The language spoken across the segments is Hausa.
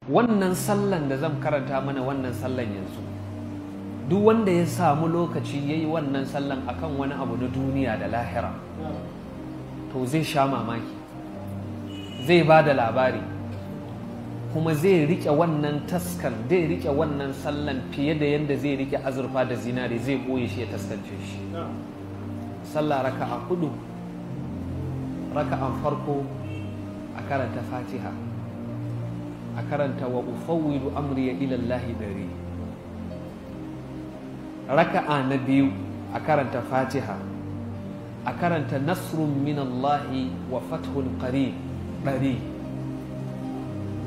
Wannan sallan da zan karanta mana, wannan sallan yanzu, duk wanda ya samu lokaci ya yi wannan sallan akan wani abu na duniya da lahira, to zai sha mamaki, zai ba da labari, kuma zai rike wannan taskan, zai rike wannan sallan fiye da yadda zai rike azurfa da zinare. Zai ɓoye shi, ya taskance shi. Sallah raka'a hudu. Raka'an farko a karanta Fatiha, a karanta "wa ufawwidu amriya ila Allah" 100. Raka'a na biyu a karanta Fatiha, a karanta "nasrun min Allah wa fathun qarib" 100.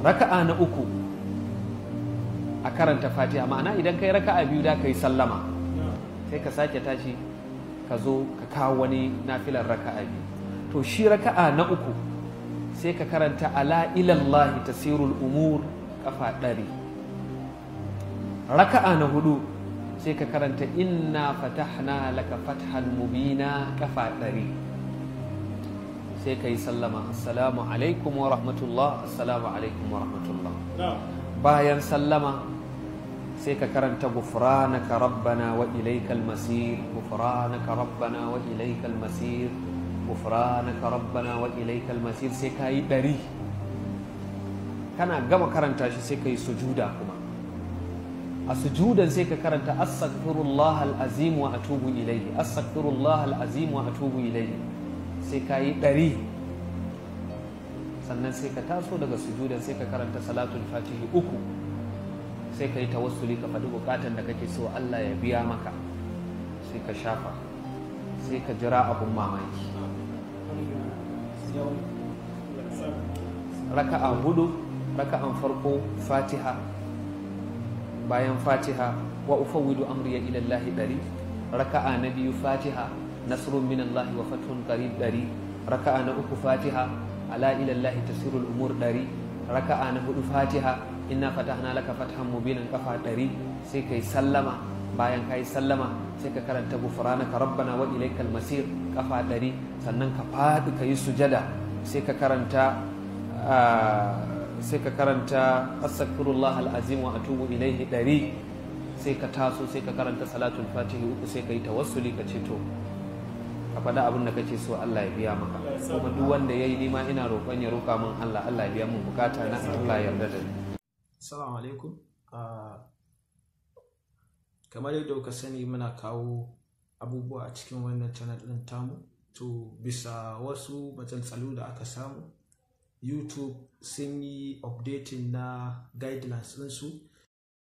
Raka'a na uku a karanta Fatiha. Ma'ana, idan kai raka'a biyu da kai sallama, sai ka sake tashi ka zo ka kawo wani nafilar raka'a biyu. To, shi raka'a na uku sai ka karanta "ala ilallahi tasirul umur" kafa 100. Raka'a na hudu sai ka karanta "inna fatahna laka fathan mubina" kafa 100. Sai ka yi sallama, "Assalamu alaikum wa rahmatullah, assalamu alaikum wa rahmatullah." Bayan sallama sai ka karanta "gufranaka rabbana wa ilaikal masir, gufranaka rabbana wa ilaikal masir, gufranaka rabbana wa ilaikal masir." Sai ka yi 100. Kana gama karanta shi, sai ka yi sujuda. Kuma a sujudan sai ka karanta "astaghfirullah al-azim wa atubu ilayhi, astaghfirullah al-azim wa atubu ilayhi." Sai ka yi 100. Sannan sai ka taso daga sujudan, sai ka karanta salatul fatihi uku, sai ka yi tawassuli, ka faɗi bukatan da kake so Allah ya biya maka, sai ka shafa, sai ka jira abun mamaki. Raka'a hudu. Raka'an farko Fatiha, bayan Fatiha "wa ufawwidu amriya ila Allah" 100. Raka'a na biyu Fatiha, "nasrun min Allah wa fathun qarib" 100. Raka'a na uku Fatiha, "ala ila Allah tasirul umur" 100. Raka'a na hudu Fatiha, "inna fatahna laka fathan mubinan" kafa 100. Sai kai sallama. Bayan kai sallama, sai ka karanta "gufranaka rabbana wa ilaikal masir" kafa 100. Sannan ka faɗi ka yi sujada, sai ka karanta "astaghfirullah alazim wa atubu ilaihi" 100. Sai ka taso, sai ka karanta salatul fatihi uku, sai ka yi tawassuli, ka ce to, ka faɗi abin da kake so Allah ya biya maka. Kuma duk wanda ya yi, nima ina roƙon ya roƙa min Allah, Allah ya biya min bukata na, Allah ya yarda da ni. Assalamu alaikum. Kamar yadda kuka sani, muna kawo abubuwa a cikin wannan channel ɗin tamu. To, bisa wasu matsaltsalu da aka samu, YouTube sun yi updating na guidelines ɗinsu.